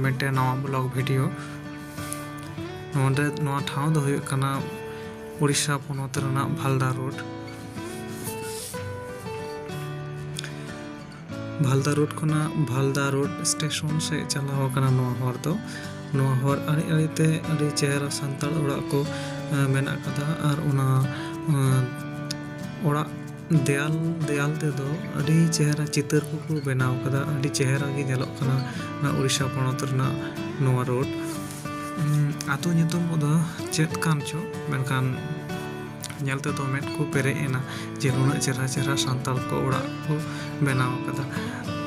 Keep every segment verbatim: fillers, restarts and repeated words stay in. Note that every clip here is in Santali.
ᱢᱤᱫᱴᱮᱱ ᱱᱟᱣᱟ ᱵᱞᱚᱜ ᱵᱷᱤᱰᱤᱭᱳ᱾ ᱱᱚᱰᱮ, ᱱᱚᱣᱟ ᱴᱷᱟᱶ ᱫᱚ ᱦᱩᱭᱩᱜ ᱠᱟᱱᱟ ᱩᱲᱤᱥᱥᱟ ᱯᱚᱱᱚᱛ ᱨᱮᱱᱟᱜ ᱵᱷᱟᱞᱫᱟ ᱨᱳᱰ᱾ ᱵᱷᱟᱞᱫᱟ ᱨᱳᱰ ᱠᱷᱚᱱᱟᱜ ᱵᱷᱟᱞᱫᱟ ᱨᱳᱰ ᱥᱴᱮᱥᱚᱱ ᱥᱮᱫ ᱪᱟᱞᱟᱣ ᱟᱠᱟᱱᱟ ᱱᱚᱣᱟ ᱦᱚᱨ ᱫᱚ᱾ ᱱᱚᱣᱟ ᱦᱚᱨ ᱟᱲᱮ ᱟᱲᱮ ᱛᱮ ᱟᱹᱰᱤ ᱪᱮᱦᱨᱟ ᱥᱟᱱᱛᱟᱲ ᱚᱲᱟᱜ ᱠᱚ, ᱮ, ᱢᱮᱱᱟᱜ ᱟᱠᱟᱫᱟ᱾ ᱟᱨ ᱚᱱᱟ, ᱮ, ᱚᱲᱟᱜ ᱫᱮᱭᱟᱞ ᱫᱮᱭᱟᱞ ᱛᱮᱫᱚ ᱟᱹᱰᱤ ᱪᱮᱦᱨᱟ ᱪᱤᱛᱟᱹᱨ ᱠᱚᱠᱚ ᱵᱮᱱᱟᱣ ᱟᱠᱟᱫᱟ᱾ ᱟᱹᱰᱤ ᱪᱮᱦᱨᱟ ᱜᱮ ᱧᱮᱞᱚᱜ ᱠᱟᱱᱟ ᱚᱱᱟ ᱩᱲᱤᱥᱥᱟ ᱯᱚᱱᱚᱛ ᱨᱮᱱᱟᱜ ᱱᱚᱣᱟ ᱨᱳᱰ᱾ ᱩᱸ, ᱟᱛᱳ ᱧᱩᱛᱩᱢ ᱠᱚᱫᱚ ᱪᱮᱫ ᱠᱟᱱ ᱪᱚ, ᱢᱮᱱᱠᱷᱟᱱ ᱧᱮᱞ ᱛᱮᱫᱚ ᱢᱮᱫ ᱠᱚ ᱯᱮᱨᱮᱡ ᱮᱱᱟ ᱡᱮ ᱱᱩᱱᱟᱹᱜ ᱪᱮᱦᱨᱟ ᱪᱮᱦᱨᱟ ᱥᱟᱱᱛᱟᱲ ᱠᱚ ᱚᱲᱟᱜ ᱠᱚ ᱵᱮᱱᱟᱣ ᱟᱠᱟᱫᱟ᱾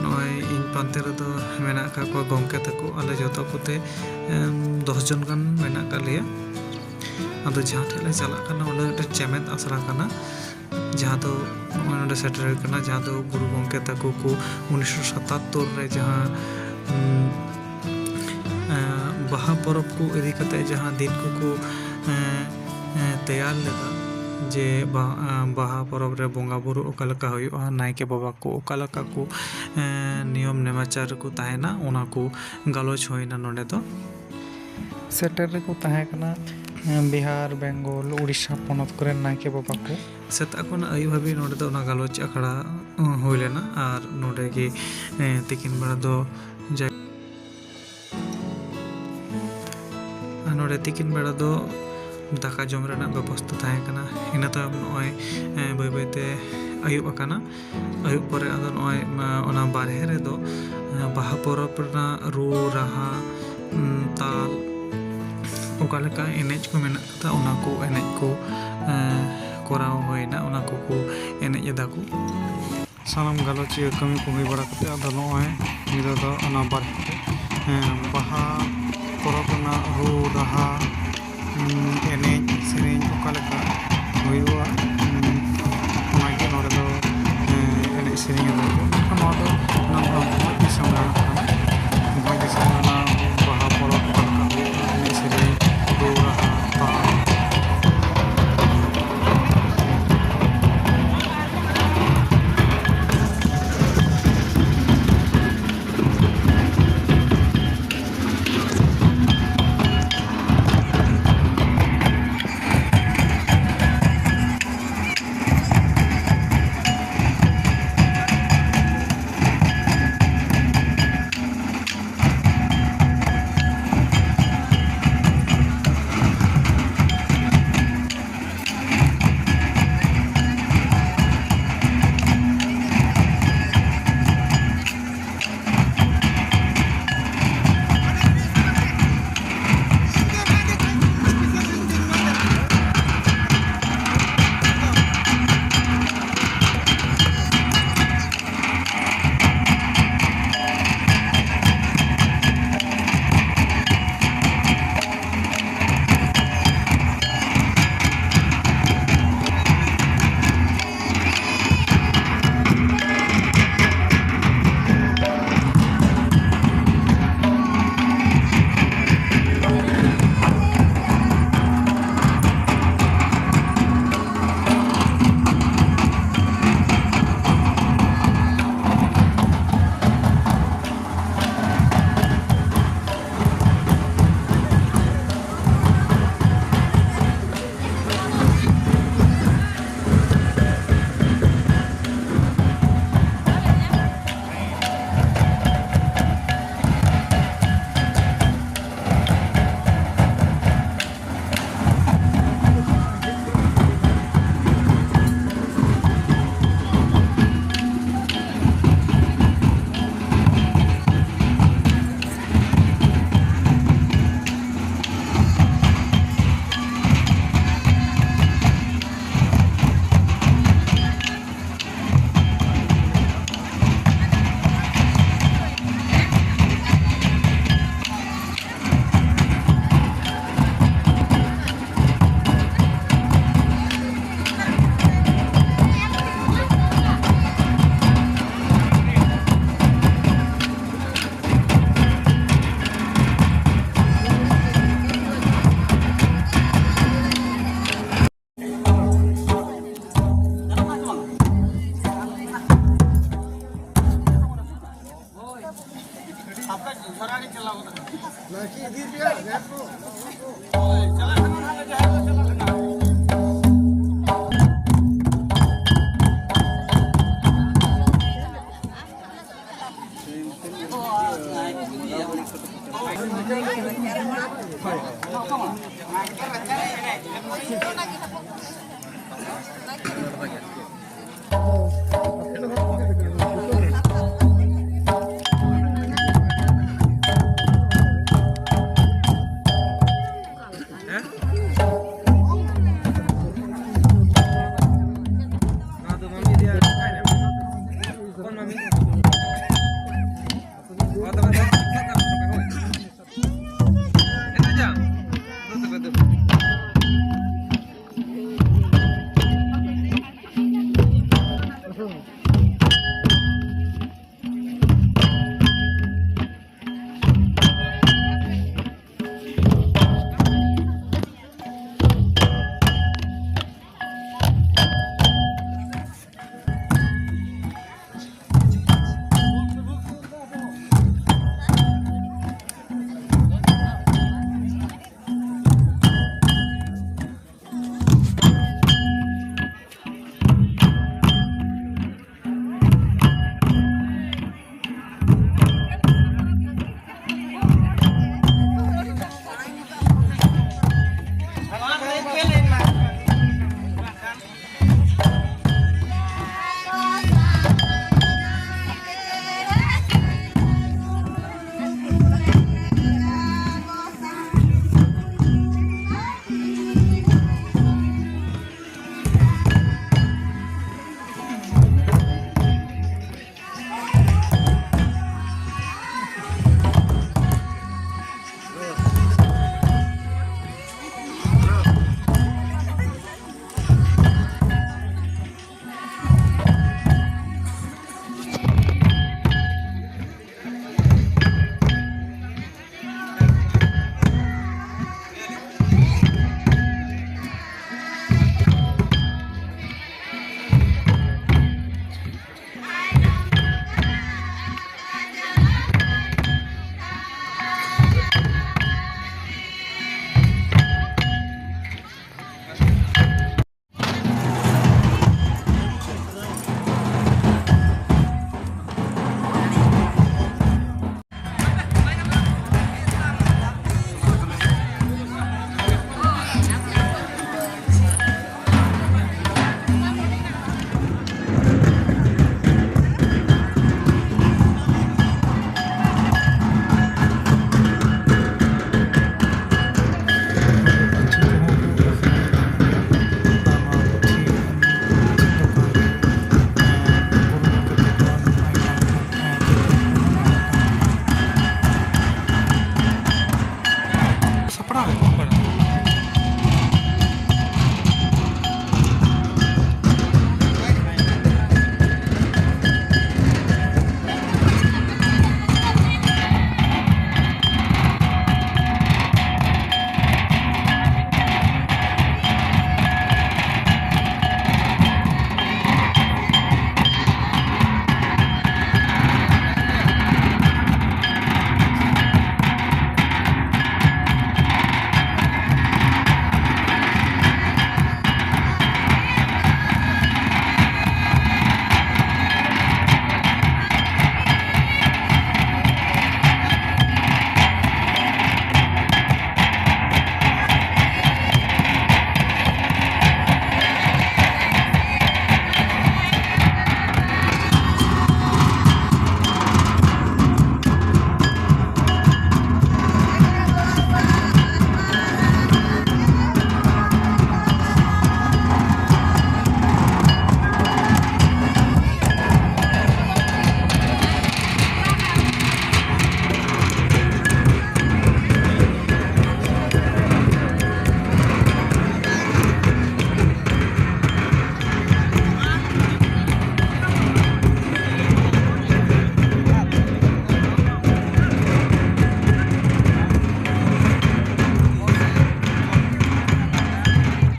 ᱱᱚᱜᱼᱚᱭ ᱤᱧ ᱯᱟᱱᱛᱮ ᱨᱮᱫᱚ ᱢᱮᱱᱟᱜ ᱟᱠᱟᱫ ᱠᱚᱣᱟ ᱜᱚᱢᱠᱮ ᱛᱟᱠᱚ᱾ ᱟᱞᱮ ᱡᱚᱛᱚ ᱠᱚᱛᱮ, ᱮᱢ, ᱫᱚᱥ ᱡᱚᱱ ᱜᱟᱱ ᱢᱮᱱᱟᱜ ᱟᱠᱟᱫ ᱞᱮᱭᱟ᱾ ᱟᱫᱚ ᱡᱟᱦᱟᱸ ᱴᱷᱮᱡ ᱞᱮ ᱪᱟᱞᱟᱜ ᱠᱟᱱᱟ, ᱚᱸᱰᱮ ᱢᱤᱫᱴᱮᱱ ᱪᱮᱢᱮᱫ ᱟᱥᱲᱟ ᱠᱟᱱᱟ, ᱡᱟᱦᱟᱸ ᱫᱚ ᱱᱚᱜᱼᱚᱭ ᱱᱚᱰᱮ ᱥᱮᱴᱮᱨ ᱦᱩᱭ ᱠᱟᱱᱟ, ᱡᱟᱦᱟᱸ ᱫᱚ ᱜᱩᱨᱩ ᱜᱚᱢᱠᱮ ᱛᱟᱠᱚ ᱠᱚ ᱩᱱᱤᱥᱥᱚ ᱥᱟᱛᱟᱛᱛᱳᱨ ᱨᱮ ᱡᱟᱦᱟᱸ, ᱩᱢ, ᱮᱸ, ᱵᱟᱦᱟ ᱯᱚᱨᱚᱵᱽ ᱠᱚ ᱤᱫᱤ ᱠᱟᱛᱮ ᱡᱟᱦᱟᱸ ᱫᱤᱱ ᱠᱚᱠᱚ, ᱮᱸ, ᱮᱸ, ᱛᱮᱭᱟᱨ ᱞᱮᱫᱟ, ᱡᱮ ᱵᱟ-, ᱮᱸ, ᱵᱟᱦᱟ ᱯᱚᱨᱚᱵᱽ ᱨᱮ ᱵᱚᱸᱜᱟ ᱵᱩᱨᱩ ᱚᱠᱟ ᱞᱮᱠᱟ ᱦᱩᱭᱩᱜᱼᱟ, ᱱᱟᱭᱠᱮ ᱵᱟᱵᱟ ᱠᱚ ᱚᱠᱟ ᱞᱮᱠᱟ ᱠᱚ, ᱮᱸ, ᱱᱤᱭᱚᱢ ᱱᱮᱢᱟᱪᱟᱨ ᱨᱮᱠᱚ ᱛᱟᱦᱮᱱᱟ, ᱚᱱᱟ ᱠᱚ ᱜᱟᱞᱚᱪ ᱦᱩᱭᱱᱟ ᱱᱚᱰᱮ ᱫᱚ᱾ ᱥᱮᱴᱮᱨ ᱨᱮᱠᱚ ᱛᱟᱦᱮᱸ ᱠᱟᱱᱟ, ᱮᱸ, ᱵᱤᱦᱟᱨ, ᱵᱮᱝᱜᱚᱞ, ᱩᱲᱤᱥᱥᱟ ᱯᱚᱱᱚᱛ ᱠᱚᱨᱮᱱ ᱱᱟᱭᱠᱮ ᱵᱟᱵᱟ ᱠᱚ᱾ ᱥᱮᱛᱟᱜ ᱠᱷᱚᱱ ᱟᱹᱭᱩᱵ ᱦᱟᱹᱵᱤᱡ ᱱᱚᱰᱮ ᱫᱚ ᱚᱱᱟ ᱜᱟᱞᱚᱪ ᱟᱠᱷᱲᱟ, ᱮᱸ, ᱦᱩᱭ ᱞᱮᱱᱟ᱾ ᱟᱨ ᱱᱚᱰᱮ ᱜᱮ, ᱮᱸ, ᱛᱤᱠᱤᱱ ᱵᱮᱲᱟ ᱫᱚ ᱡᱟᱭ-, ᱟᱨ ᱱᱚᱰᱮ ᱛᱤᱠᱤᱱ ᱵᱮᱲᱟ ᱫᱚ ᱫᱟᱠᱟ ᱡᱚᱢ ᱨᱮᱱᱟᱜ ᱵᱮᱵᱚᱥᱛᱟ ᱛᱟᱦᱮᱸ ᱠᱟᱱᱟ᱾ ᱤᱱᱟᱹ ᱛᱟᱭᱚᱢ ᱱᱚᱜᱼᱚᱭ, ᱮᱸ, ᱵᱟᱹᱭ ᱵᱟᱹᱭ ᱛᱮ ᱟᱹᱭᱩᱵ ᱟᱠᱟᱱᱟ᱾ ᱟᱹᱭᱩᱵ ᱯᱚᱨᱮ ᱟᱫᱚ ᱱᱚᱜᱼᱚᱭ, ᱮᱸ, ᱚᱱᱟ ᱵᱟᱨᱦᱮ ᱨᱮᱫᱚ, ᱮᱸ, ᱵᱟᱦᱟ ᱯᱚᱨᱚᱵᱽ ᱨᱮᱱᱟᱜ ᱨᱩ ᱨᱟᱦᱟ, ᱩᱸ, ᱛᱟᱞ, ᱚᱠᱟ ᱞᱮᱠᱟ ᱮᱱᱮᱡ ᱠᱚ ᱢᱮᱱᱟᱜ ᱟᱠᱟᱫᱟ, ᱚᱱᱟ ᱠᱚ ᱮᱱᱮᱡ ᱠᱚ, ᱮᱸ, ᱠᱚᱨᱟᱣ ᱦᱩᱭᱱᱟ, ᱚᱱᱟ ᱠᱚᱠᱚ ᱮᱱᱮᱡ ᱮᱫᱟ ᱠᱚ᱾ ᱥᱟᱱᱟᱢ ᱜᱟᱞᱚᱪᱤᱭᱟᱹ ᱠᱟᱹᱢᱤ ᱠᱚ ᱦᱩᱭ ᱵᱟᱲᱟ ᱠᱟᱛᱮ, ᱟᱫᱚ ᱱᱚᱜᱼᱚᱭ ᱱᱤᱛᱚᱜ ᱫᱚ ᱚᱱᱟ ᱵᱟᱨᱦᱮ ᱨᱮ, ᱮᱸ, ᱵᱟᱦᱟ ᱯᱚᱨᱚᱵᱽ ᱨᱮᱱᱟᱜ ᱨᱩ ᱨᱟᱦᱟ, ᱩᱸ, ᱮᱱᱮᱡ ᱥᱮᱨᱮᱧ ᱚᱠᱟ ᱞᱮᱠᱟ ᱦᱩᱭᱩᱜᱼᱟ, ᱩᱸ, ᱚᱱᱟᱜᱮ ᱱᱚᱰᱮ ᱫᱚ, ᱮᱸ, ᱮᱱᱮᱡ ᱥᱮᱨᱮᱧ ᱮᱫᱟ ᱠᱚ᱾ ᱢᱮᱱᱠᱷᱟᱱ ᱱᱚᱣᱟ ᱫᱚ ᱚᱱᱟ ᱵᱷᱚᱸᱡᱽ ᱫᱤᱥᱚᱢ ᱨᱮᱱᱟᱜ ᱠᱟᱱᱟ᱾ ᱵᱷᱚᱸᱡᱽ ᱫᱤᱥᱚᱢ ᱨᱮᱱᱟᱜ ᱵᱟᱦᱟ ᱯᱚᱨᱚᱵᱽ ᱚᱠᱟ ᱞᱮᱠᱟ ᱦᱩᱭᱩᱜᱼᱟ, ᱮᱱᱮᱡ ᱥᱮᱨᱮᱧ, ᱨᱩ ᱨᱟᱦᱟ, ᱛᱟᱞ᱾